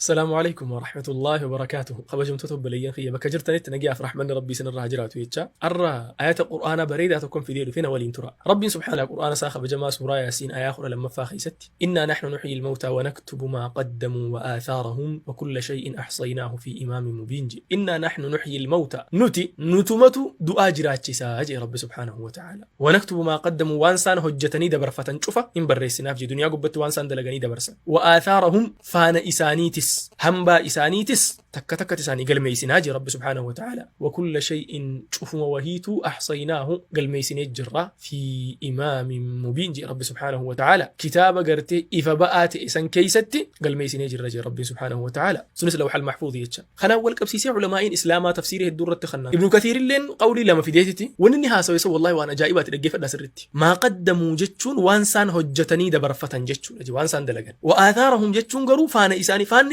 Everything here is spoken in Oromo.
Assalaamu alaikum warahmatullaahi wabarakaatuhu. Kabajamtoota obboleeyyan kiyya, bakka jirtanitti nagayaaf rahmanni Rabbii isinirraa haa jiraatu jecha. Arra ayata Qur'aanaa bareedaa tokkon fidee dhufe, na waliin tura. Rabbiin subhaanaa Qur'aana isaa kabajamaa suuraa Yaasiin ayaa 12ffaa keessatti "Innaa nahnu nuhyil mawtaa wa naktubu maa qaddamuu wa aathaarahum wa kulla shay'in ahsaynaahu fi imaamin mubiin" je. Innaa nahnu nuhyil mawtaa, nuti nutumatu du'aa jiraachisaa je Rabbi subhaanahu wa ta'aala. Wa naktubu maa qaddamuu, waan isaan hojjetanii dabarfatan cufa hin barreessinaaf je, duniyaa gubbatti waan isaan dalaganii dabarsan. Wa aathaarahum, faana isaaniitis, hambaa isaaniitis takka takkatti isaanii galmeeysinaa jee Rabbi subhaanahu wa ta'aala. Wa kulla shay'in, cufuma wahiituu, ahsaynaahu, galmeeysinee jirra, fi imaamin mubiin jee Rabbi subhaanahu wa ta'aala. Kitaaba gartee ifa ba'aa ta'e san keeysatti galmeeysinee jirra jee Rabbiin subhaanahu wa ta'aala. Sunis lawxal mahfuuz jecha. Kanaan wal qabsiisee ulamaa'iin Islaamaa tafsiirii hedduu irratti kanna. Ibnu Kathiirilleen qawlii lama fideetiti. Wanni inni haasawe san wallaahi waan ajaa'ibaati, dhaggeeffadhaa sirritti. Maa qaddamuu jechuun waan isaan hojjetanii dabarfatan jechuudha. Waan isaan dalagan. Wa aathaarahum jechuun garuu faana isaanii faanni